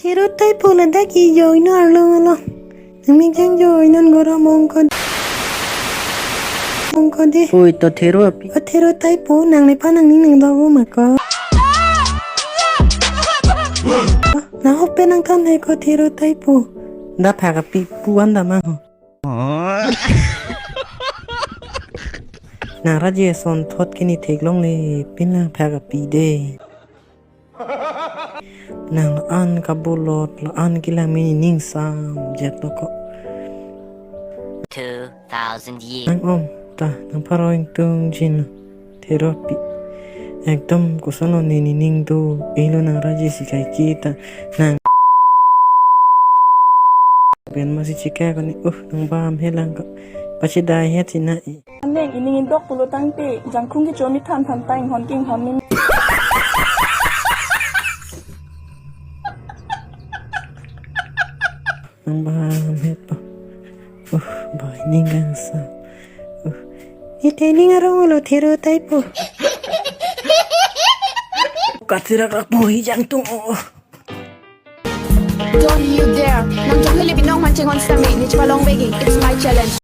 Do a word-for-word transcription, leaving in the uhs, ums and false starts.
Thero taipo ladak ke join arlo ngalo. Nangmik jang join non goro mongko. Mongko de. Oi, to Thero api. O Thero taipo nangliphan nangning nangdok mako. Nang hope nangthan he ko Thero taipo. Da phak api puan damang ho. Nang Rajesh ason thot kini theklongle pin lang phak api de. Nang la-an kabolot, la-an kelang mini ning sam jet lo ko. Two thousand years. Nang om, ta, nang pharo ingtung jin lo. Thero api. Ekdom koson lo nini ning do, ilo nang Rajesh si kaike ta, nang. Pen masi chika koni, uh, nang bam helang ko. Pachedai het si na i. Neng ining indok pulo tangte, jangkhung kecho mi than than ta inghon ke inghon mi. Nang bam het po. Uh, bai ning kangsam. Uh. Ite ning arong lo Thero taipo. Katsirak rak po hi jangtung o. Don't you dare. Nang jong hili binong mancing on stamina. Ni chepalong begi. It's my challenge.